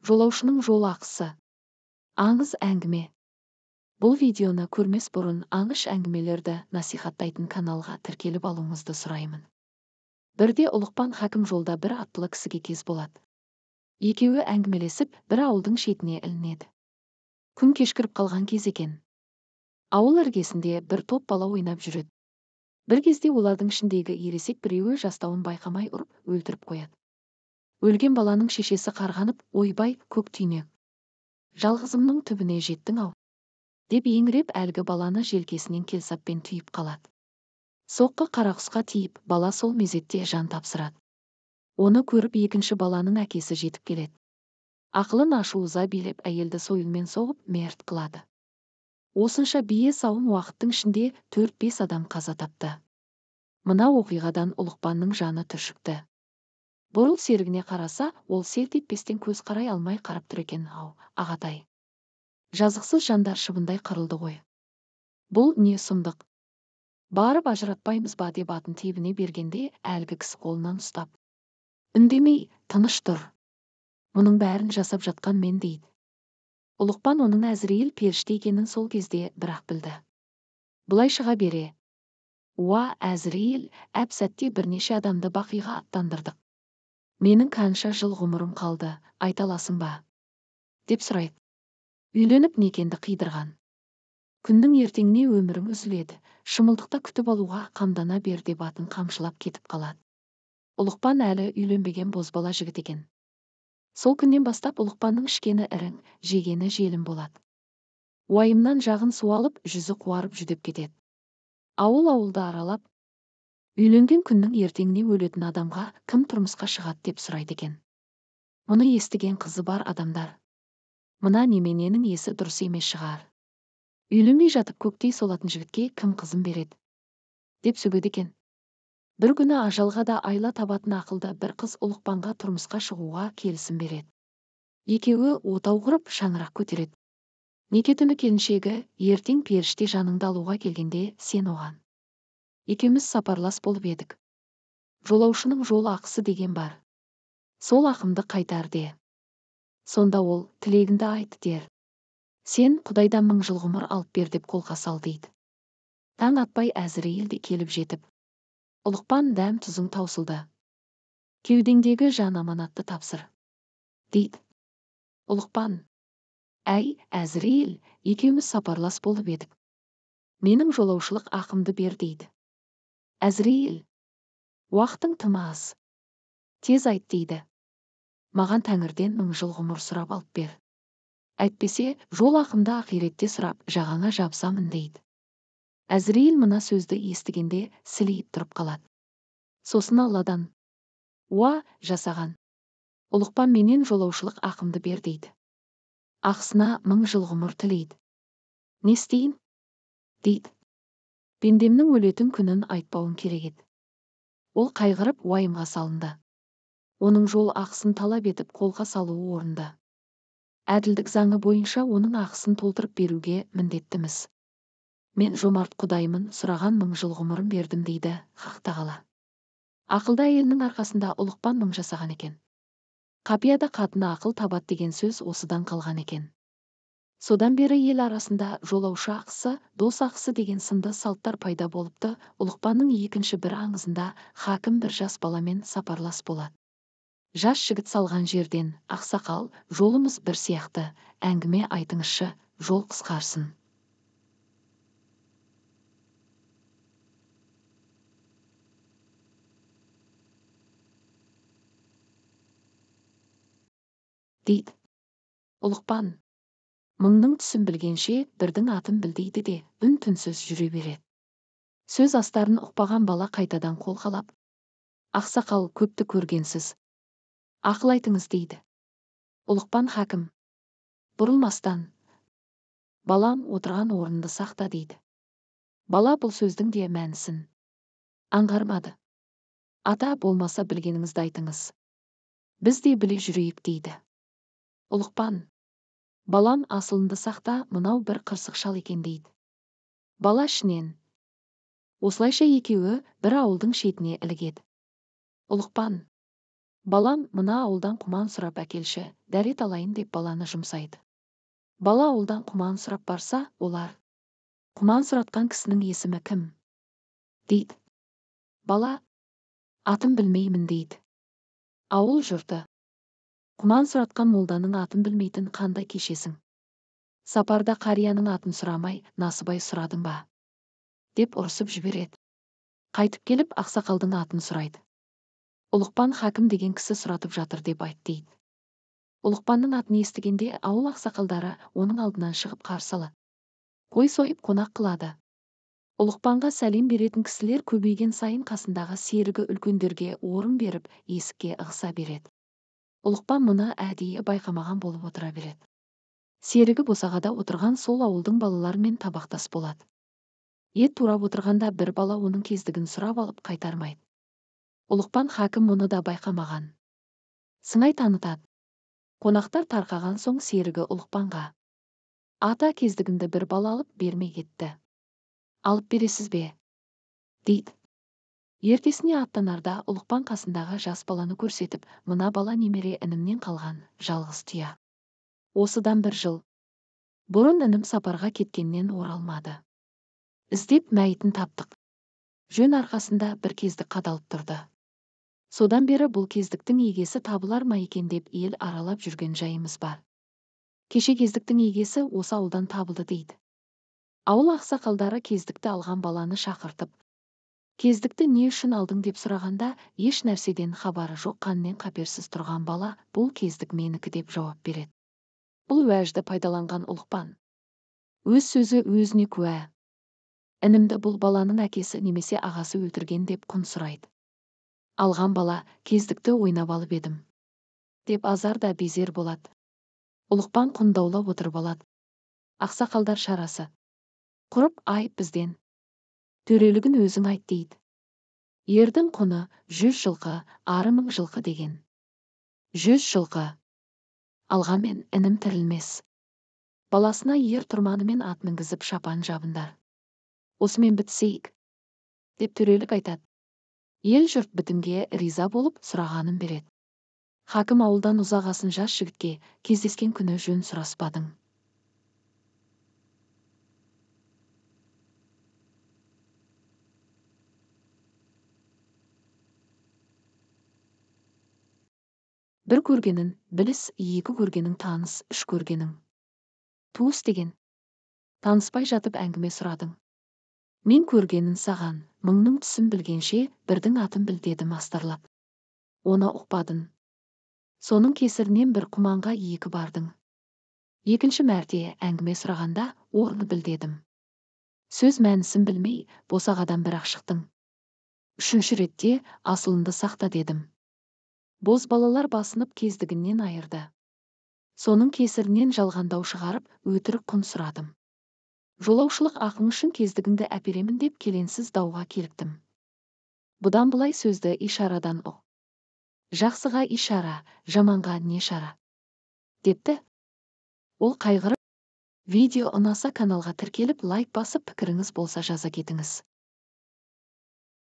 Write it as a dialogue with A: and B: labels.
A: Жолаушының жол ақысы. Аңыз әңгіме. Бұл видеоны көрмес бұрын аңыз әңгімелерді насихаттайтын каналға тіркеліп алуыңызды сұраймын. Бірде Ұлықпан хакім жолда бір аттылы кісіге кез болады. Екеуі әңгімелесіп, бір ауылдың шетіне ілінеді. Күн кешкіріп қалған кез екен. Ауыл іргесінде бір топ бала ойнап жүреді. Бір кезде олардың ішіндегі ересек біреуі жастауын байқамай ұрып, өлтіріп қояды. Өлген баланың шешесі қарғанып, ойбай, көк түйнек, жалғызымның түбіне жеттің-ау, деп еңіреп әлгі баланы желкесінен келсаппен түйіп қалады. Соққы қарақұсқа тиіп, бала сол мезетте жан тапсырады. Оны көріп екінші баланың әкесі жетіп келеді. Ақылын ашу-ыза билеп, әйелді сойылмен соғып, мерт қылады. Осынша бие сауын уақыттың ішінде 4-5 адам қаза тапты. Мына оқиғадан Ұлықпанның жаны түршікті. Бұрыл серігіне қараса, ол селт етпестен көз қарай алмай қарап тұр екен, ау, ағатай. Жазықсыз жандар шыбындай қырылды ғой. Бұл не сұмдық? Барып ажыратпаймыз ба деп атын тебіне бергенде әлгі кісі қолынан ұстап. Үндемей, тыныш тұр. Мұның бәрін жасап жатқан мен дейді. Ұлықпан оның Әзірейіл періште екенін сол кезде бірақ білді. Бұлай шыға бере. Уа, Әзірейіл, әп-сәтте бірнеше адамды бақиға аттандырдық. Менің қанша жыл ғұмырым қалды, айта аласың ба? Деп сұрайды. Үйленіп некенді қидырған. Күннің ертеңіне өмірің үзіледі, шымылдықта күтіп алуға қамдана бер деп атын қамшылап кетіп қалады. Ұлықпан әлі үйленбеген бозбала жігіт екен. Сол күннен бастап Ұлықпанның ішкені ірің, жегені желім болады. Уайымнан жағын суалып, жүзі қуарып жүдеп кетеді. Ауыл-ауылды аралап, үйленген күннің ертеңіне өлетін адамға кім тұрмысқа шығады деп сұрайды екен. Мұны естіген қызы бар адамдар. Мына немененің есі дұрыс емес шығар. Үйленбей жатып көктей солатын жігітке кім қызын береді? Деп сөгеді екен. Бір күні ажалға да айла табатын ақылды бір қыз Ұлықпанға тұрмысқа шығуға келісім береді. Екеуі отау құрып, шаңырақ көтереді. Неке түні келіншегі ертең періште жаныңды алуға келгенде сен оған. Екеуміз сапарлас болып едік. Жолаушының жол ақысы деген бар. Сол ақымды қайтар де. Сонда ол тілегіңді айт дер. Сен Құдайдан 1000 жыл ғұмыр алып бер деп қолқа сал дейді. Таң атпай Әзірейіл де келіп жетіп. Ұлықпан дәм тұзың таусылды. Кеудеңдегі жан аманатты тапсыр. Дейді. Ұлықпан. Әй, Әзірейіл, екеуміз сапарлас болып едік. Менің жолаушылық ақымды бер дейді. Әзірейіл. Уақытың тым аз. Тез айт дейді. Маған тәңірден 1000 жыл ғұмыр сұрап алып бер. Әйтпесе, жол ақымды ақиретте сұрап, жағаңа жабысамын дейді. Әзірейіл мына сөзді естігенде сілейіп тұрып қалады. Сосын Алладан. Уа, жасаған. Ұлықпан менен жолаушылық ақымды бер дейді. Ақысына 1000 жыл ғұмыр тілейді. Не істейін? Дейді. Пендемнің өлетін күнін айтпауым керек еді. Ол қайғырып уайымға салынды. Оның жол ақысын талап етіп қолға салуы орынды. Әділдік заңы бойынша оның ақысын толтырып беруге міндеттіміз. Мен жомарт Құдаймын, сұраған 1000 жыл ғұмырын бердім дейді Хақ тағала. Ақылды әйелінің арқасында Ұлықпан 1000 жасаған екен. Қапияда қатыны ақыл табат деген сөз осыдан қалған екен. Содан бері ел арасында жолаушы ақысы, дос ақысы деген сынды салттар пайда болыпты. Ұлықпанның екінші бір аңызында хакім бір жас баламен сапарлас болады. Жас жігіт салған жерден, ақсақал, жолымыз бір сияқты, әңгіме айтыңызшы, жол қысқарсын. Дейді. Ұлықпан. Мыңның түсін білгенше, бірдің атын біл дейді де, үн-түнсіз жүре береді. Сөз астарын ұқпаған бала қайтадан қолқалап. Ақсақал, көпті көргенсіз. Ақыл айтыңыз дейді. Ұлықпан хакім. Бұрылмастан. Балам, отырған орынды сақта дейді. Бала бұл сөздің де мәнісін аңғармады. Ата, болмаса білгеніңізді айтыңыз. Біз де біле жүрейік дейді. Ұлықпан. Балам, асылынды сақта, мынау бір қырсық шал екен дейді. Бала ішінен. Осылайша екеуі бір ауылдың шетіне ілігеді. Ұлықпан. Балам, мына ауылдан құман сұрап әкелші, дәрет алайын деп баланы жұмсайды. Бала ауылдан құман сұрап барса, олар: «Құман сұратқан кісінің есімі кім?» дейді. Бала: «Атын білмеймін», дейді. Ауыл жұрты: «Құман сұратқан молданың атын білмейтін қандай кешесің? Сапарда қарияның атын сұрамай, насыбай сұрадың ба?» деп ұрысып жібереді. Қайтып келіп ақсақалдың атын сұрайды. Ұлықпан хакім деген кісі сұратып жатыр деп айт дейді. Ұлықпанның атын естігенде ауыл ақсақалдары оның алдынан шығып қарсы алады. Қой сойып қонақ қылады. Ұлықпанға сәлем беретін кісілер көбейген сайын қасындағы серігі үлкендерге орын беріп, есікке ығыса береді. Ұлықпан мұны әдейі байқамаған болып отыра береді. Серігі босағада отырған сол ауылдың балаларымен табақтас болады. Ет турап отырғанда бір бала оның кездігін сұрап алып қайтармайды. Ұлықпан хакім мұны да байқамаған сыңай танытады. Қонақтар тарқаған соң серігі Ұлықпанға: «Ата, кездігімді бір бала алып бермей кетті. Алып бересіз бе?» дейді. Ертесіне аттанарда Ұлықпан қасындағы жас баланы көрсетіп, «Мына бала немере інімнен қалған жалғыз тұяқ. Осыдан бір жыл бұрын інім сапарға кеткеннен оралмады. Іздеп мәйітін таптық. Жөн арқасында бір кездік қадалып тұрды. Содан бері бұл кездіктің егесі табылар ма екен деп ел аралап жүрген жайымыз бар. Кеше кездіктің егесі осы ауылдан табылды», дейді. Ауыл ақсақалдары кездікті алған баланы шақыртып, кездікті не үшін алдың деп сұрағанда, еш нәрседен хабары жоқ қаннен қаперсіз тұрған бала бұл кездік менікі деп жауап береді. Бұл уәжді пайдаланған Ұлықпан: «Өз сөзі өзіне куә. Інімді бұл баланың әкесі немесе ағасы өлтірген», деп құн сұрайды. Алған бала: «Кездікті ойнап алып едім», деп азар да безер болады. Ұлықпан құндаулап отырып алады. Ақсақалдар шарасы құрып, айып бізден. Төрелігін өзің айт дейді. Ердің құны 100 жылқы, ары 1000 жылқы деген. 100 жылқы алғанмен інім тірілмес. Баласына ер тұрманымен ат мінгізіп шапан жабындар. Осымен бітсейік, деп төрелік айтады. Ел жұрт бітімге риза болып, сұрағанын береді. Хакім ауылдан ұзағасын жас жігітке кездескен күні жөн сұраспадың. Бір көргенін біліс, екі көргенің таныс, үш көргенің туыс деген. Таныспай жатып әңгіме сұрадың. Мен көргенін саған, мыңның түсін білгенше, бірдің атын біл дедім астарлап. Оны ұқпадың. Соның кесірінен бір құманға екі бардың. Екінші мәрте әңгіме сұрағанда орны біл дедім. Сөз мәнісін білмей, босағадан бірақ шықтың. Үшінші ретте асылынды сақта дедім. Боз балалар басынып кездігінен айырды. Соның кесірінен жалғандау шығарып, өтірік құн сұрадым. Жолаушылық ақың үшін кездігіңді әперемін деп келенсіз дауға келіктім. Бұдан былай сөзді ишарадан ұқ. Жақсыға ишара, жаманға не шара, депті. Ол қайғырып, видео ұнаса каналға тіркеліп, лайк басып, пікіріңіз болса жаза кетіңіз.